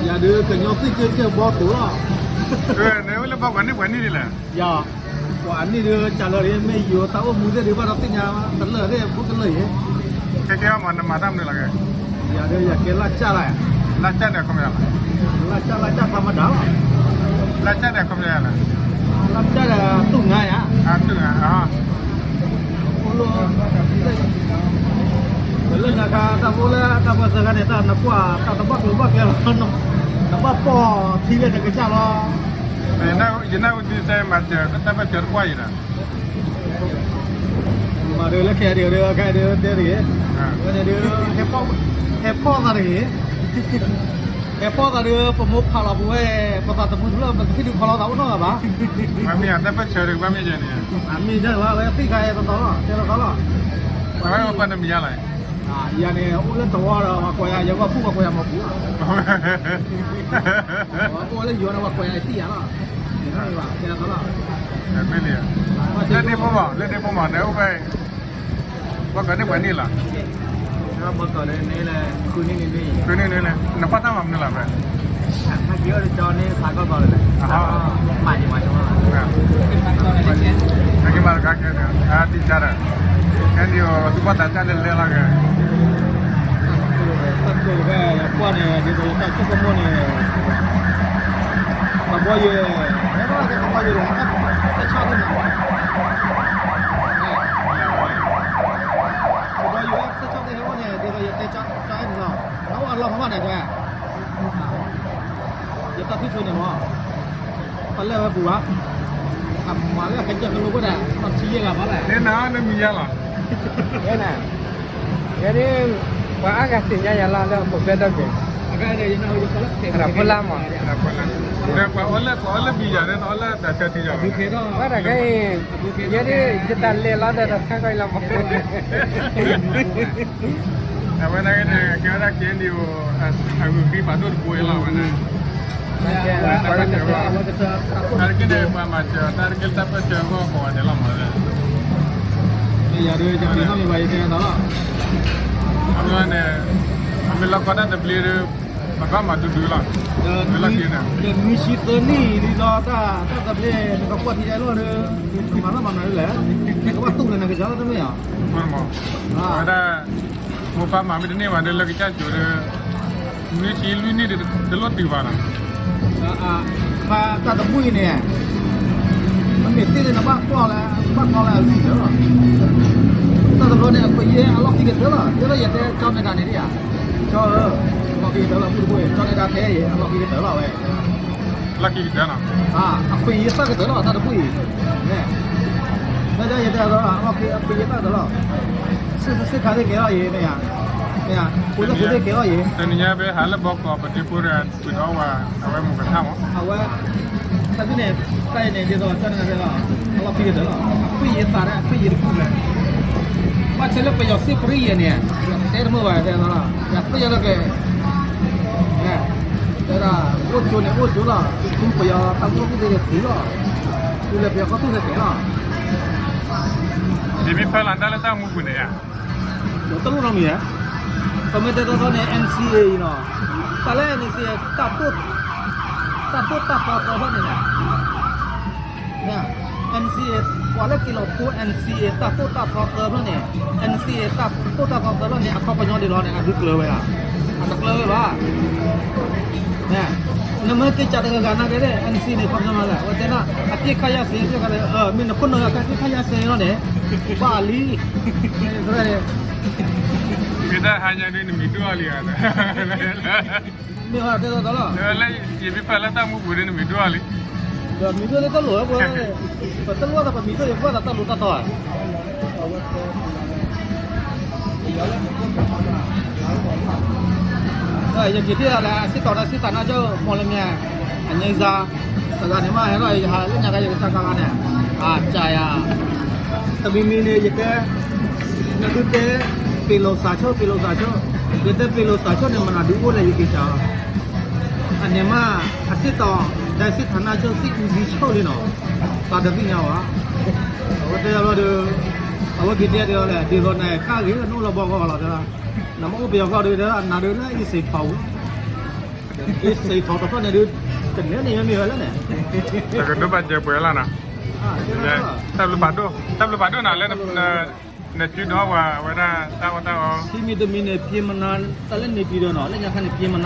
ယၤဒုးကညီသ့ၣ်ကၢကၢဘီကိးလီၤ. နအိၣ်လၢဘီကိးန့ၣ်ပှဲၤနံၣ်ဒ်လဲၣ်. ယၤ, ပှၤအနံၣ်ဒုး ကၢလၢာ် မ့ၢ်ယိၤတၢ်အိၣ်မူသ့ၣ်ဒုး ဘၣ်ဒီးသ့ၣ်ညါတလၢာ်သ့ၣ် ဘူးကလၢာ်အံၤ. ခဲကဲမၤနမၤတၢ်မနုၤလီၤက့ၤ. ယၤဒုး ယကဲလၢ်ကၢ်လီၤ. လၢ်ကၢ်န့ၣ် အခီပညီလီၤ. လၢ်ကၢ် လၢ်ကၢ်ဖးမဒၤလီၤ. လၢ်ကၢ်န့ၣ် အခီပညီလီၤ. လၢ်ကၢ်ဒီး တူၢ်ငါယၤ. တူၢ်ငါ, အိၣ်လၢ ပလၢညါခါ တၢ်အိၣ်လၢတၢ်ပၢၢ်ဆၢ ခါန့ၣ် တၢ်နကွၢ် တၢ်တဘၣ်ကျိၤဘၣ်ကျဲလီၤ. နဘၣ်ပိာ်ထံလၢနကစၢ်လီၤ. ယနၢ်ဟူဒ်စဲမၤစၢၤ တၢ်ပၢၢ်ဆၢတကွၢ်အံၤဒီး မၤဒုးလၢခဲအံၤဒုး ခဲအံၤဒုးတဲတဂ့ၤ, ဝဲန့ၣ်ဒုး ဟဲဖီၣ်သးတဂ့ၤ, ဟဲဖီၣ်သးဒုး ပမိၢ်ဖးလီၤပဝဲ ပသးသမူတဖျၢၣ် ပကဟ့ၣ်ဒုးခီလီၤသးအိၣ်နီတဂၤဘၣ်. မ့ၢ်တၢ်ပၢၢ်ဆၢဒုး ဘၣ်မ့ၢ်ယဲန့ၣ်, အမ့ၢ်ဒၣ်ဝဲ ဝဲသ့ၣ်ခါအံၤတသီလီၤ တဲတသီလီၤ. ဝဲပှၤနမံၤယါလဲၣ်. ယၤန့ၣ် အိၣ်လၢတဝီဒီး ပှၤကွၢ်ယၤ ယဲၢ်ဝဲဖုၣ် ပှၤကွၢ်ယၤမီၤပူၤလီၤ. အိၣ်လၢယိၤန့ၣ် ပှၤကွၢ်ယၤသံယၤလီၤ. မ့ၢ်လံ, လၢဒ့ဖိမး လၢဒ့ဖိမး နအိၣ်ဖဲ ဘီကိးန့ၣ်ပှဲၤနံၣ်လီၤ. ဘီကိးန့ၣ် ဃုနံၣ်န့ၣ်, ဃုနံၣ်န့ၣ်, နကွၢ်တၢ်မၤမနုၤလီၤဖဲ, မၤက့ၤမၤတဂၤကဲန့ၣ် အတံၢ်ကါဒီး ခဲဒံးအိၣ် သူၣ်ဘီၣ်သးစၢ်လၢလဲၤလီၤက့ၤ ကွၢ်န့ၣ် ဒ်သိးယတၢ်ဆိကမိၣ်န့ၣ် ကဘီယူၤ, ကဘီယူၤဒီး သဲဆီၣ်သ့ၣ်မး, ကဘီယူၤ သဲဆီၣ်သ့ၣ်ဟဲအိၣ်န့ၣ် ဒ်သိးယတဲကၠီအဲၣ်န့ၣ်လီၤ, အအိၣ်အလီၢ်မးန့ၣ် ယတၢ်ထံၣ်ဆိန့ၣ်မး, တၢ်လဲၢ်ဝဲပူၤဘၣ်, အမၤလၢအကစၢ်ကလိဖိဒီး ထံယဲၢ်ဂၤဘၣ်လဲၣ်, နမံၤယါလီၤ, ယဲဒၣ် ပှၤအါဂၤသ့ၣ်ညါယၤလီၤ လၢအခိၣ်ဖျဲၣ်ဒီဘ့ၣ်, အဖိလါမး, ဒီးပှၤအီၣ်လၢ ပှၤအီၣ်လၢဘံယၤဒီး နအီၣ်လၢတၢ်ဆၢထံယၤလီၤ, ဝဲဒၣ်ခဲအံၤ ယဲဒၣ်ယတၢ်လဲၤလီၤဒီးတၢ်ဖဲကီၢ်လီၤမး, အဝဲဒၣ်ကဲန့ၣ် ကဲဝဲဒၣ် KNDO အဂုာ်ကံပာ်ဒိၣ်တဘိအံၤလီၤ ဝဲဒၣ် တၢ်ပၢၢ်ဆၢ, တၢ်တက့ၢ်န့ၣ် ပှၤမၤစၢၤ တၢ်တက့ၢ်လၢတၢ်ပၢၢ်ဆၢအဂီၢ်ကိးဂၤဒဲးလီၤမး, ယၤဒုး ယမံၤနီတမံၤဘၣ် ယတဲအသးလီၤ, အမ့ၢ်န့ၣ် အမ့ၢ်လီၢ်ကီတၢ်သဘျ့ဒီး ပဘၣ်မၤဒုဒုလီၤ, ဒီးနွံဆံသၢနံၣ်လံဒီး တၢ်သဘျ့ နကကွၢ်ထံအလီၢ်ဒီး နမၤနီၢ်မၤနၤဒ်လဲၣ်, နကဘၣ်တူၢ်လၢနကစၢ်လီၤတမ့ၢ်ဧါ, ဝဲဒၣ် မိၢ်ပၢ်မၤမ့ၢ်တန့ၢ်ဘၣ်ဒီး လၢကစၢ်ကိၤဒီး နွံဆံလွံၢ်နံၣ်ဒီး တလိၣ်တုၤဘၣ်နီၤ, တၢ်တဘူၣ်အံၤန့ၣ် မ့ၢ်သ့ၣ်န့ၣ် နဘၣ်ကျီၢ်လၢ ဘၣ်ကျီၢ်လၢအဂံၢ်လီၤ, တၢ်တဘျီန့ၣ် အခွဲးယာ်အလီၢ်ခံကတၢၢ်လီၤ, တဲလၢယတဲကၠီမဲာ်တၢ်န့ၣ်ဒ်ဧါ, ကၠီဧၢ, အလီၢ်ခံကတၢၢ်လီၤ ဘူၣ်တဘူၣ်အံၤ ကၠီန့ၣ်ဒၣ်တဲအံၤ အလီၢ်ခံကတၢၢ်လီၤဝဲ လီၢ်ခံကတၢၢ်နီၤ, အခွဲးယာ်သၣ်ကတၢၢ်လီၤ တၢ်တဘူၣ်အံၤ, မ့ၢ်ဒၣ်ယတဲဒီးအလီၢ်ခံအခွဲးယာ်သၣ်ကတၢၢ်လီၤ, စ့ၢ်စ့ၢ်ခါသ့ၣ်ကဲလီၤအံၤ မ့ၢ်ဧါ, မ့ၢ်ဧါ, ဖိသၣ်ဖိသ့ၣ်ကဲလီၤအံၤ, တနံၤညါဖဲဟးလၢဘီကီး ပဒ့ဖိဒီး ကွံာ်ဒီးဝဲ အဝဲမုၢ်ကထါမး, အဝဲ တၢ်န့ၣ် တၢ်အံၤန့ၣ် ဒ်သိးကၠီန့ၣ်တဲလီၤ, အလီၢ်ခံကတၢၢ်လီၤ, အခွဲးယာ်သၣ်ဒီး အခွဲးယာ်တဘူၣ်လဲၣ်, ဘၣ်ဆၣ်လၢပယီၤစ့ၣ်ပရံယဲၢ်န့ၣ် တဲတမုာ်ဘၣ်တဲလီၤ, ယသ့ၣ်ညါလၢကဲ တဲဒၣ် အိၣ်ကၠိန့ၣ် အိၣ်ကၠိလီၤ, ပယီၤတၢ်ကူၣ်သ့ၣ်န့ၣ် တုၤလီၤ, တုၤလၢပယီၤကီၢ်သူလ့ၤကဲလီၤ, ယမ့ၢ်ဖၢလီၤတၢ်လၢတၢ်မူပူၤန့ၣ်ဧါ, တလိၣ်နီတမံၤဧါ, ပမ့ၢ်တဲတီတီန့ၣ် NCA အံၤနီၤ, တၢ်လၢ NCA တၢ်သိၣ် တၢ်သိၣ်တၢ်သီသၢဖျၢၣ်န့ၣ် NCA ပှၤလၢက့ၤလီၤဖိ NCA တၢ်သိၣ်တၢ်သီသၢဖျၢၣ်န့ၣ်, NCA တၢ်သိၣ်တၢ်သီသၢဖျၢၣ်န့ၣ် အခီပညီဒ်လဲၣ်န့ၣ် အဒုးကျၢၤဝဲဧါ, အတကျၢၤဝဲဘၣ်, နမ့ၢ်က့ၤကးတဂၤဂၤနာ်က့ၤ NCA န့ၣ် ခီပညီမးလဲၣ်, အဝဲတဲဒၣ် အပစ်ခတ်ရပ်စဲရေး မ့ၢ်နခိၣ်နၢ်အကါ အပစ်ခတ်ရပ်စဲရေးလီၤန့ၣ်, ဘၣ်လံ, မ့ၢ်တၢ်ဟါညါဒ်နမံၤဒိၣ်အီၤလံဧါ, မ့ၢ်ဟဲတဲတီတီလီၤ, လၢယမ့ၢ်ဖၢလၢတၢ်မူပူၤဒ်နမံၤဒိၣ်အီၤလံ, ဒီးမံၤဒိၣ်လၢတၢ်လိၣ်ဝဲပှဲၤ, ပတလိၣ်ဒီးပမံၤဒိၣ် ယကွၢ်သးတၢ်လိၣ်တၢ်တီဧါ, ယက့ၤထံၣ်လၢအစံၣ်တီၤဒီးစံၣ်သးနါကၠိ မီၢ်လမၠဲၣ် အငဲဇါ, တဂၤန့ၣ်မ့ၢ်ဟဲထီၣ်ယဟးလၢညါကါယကစၢ်ကါဂၤန့ၣ်, အကယၤ, တမံၤမံၤန့ၣ် ယတဲ နဒုးတဲ ပ့ၤလိာ်စးဆိ ပ့ၤလိာ်စးဆိ, ယတဲပ့ၤလိာ်စးဆိန့ၣ် မနုၤဒုးအိၣ်လဲၣ်ယက့ၤစးလီၤ, အန့ၣ်မ့ၢ် အစံၣ်တီၤ ဒီးစံၣ်သးနါဆိ စံၣ်အူစံဆိလံနီၤ, သးတသ့ၣ်ညါဘၣ်, အဝဲတဲဘျီဒီး အဝဲက့ၤတဲဒ်လဲၣ် ဒ်သိးနကါဂ့ၤ နအိၣ်လီၤဘီဂီၢ်လီၤတဲဒၣ် နမ့ၢ်အိၣ်ပယီၤကျိာ်ဒီး နၤဒုးလၢ အ့ၣ်စ့းထီၣ်ပူၤ, အ့ၣ်စ့းထီၣ်တဖျၢၣ်န့ၣ်ဒုး တနဲၣ်န့ၣ်မ့ၢ်ဝဲလၢန့ၣ်, တကဒိးဘၣ်စဲးပှဲၤလီၤနီၤ, တၢ်ဘျုးဖးဒိၣ်, တၢ်ဘျုးဖးဒိၣ်နီၤလၢ နစုဒီးပှၤဝဲဒၣ်တၢ်အီၣ်တၢ်အီ, ခံမံၤတမံၤန့ၣ် ပျ့ၤမနၤ, တၢ်လၢန့ၣ်ပံၤဒီးနီၤ လၢညါခါန့ၣ် ပျ့ၤမနၤ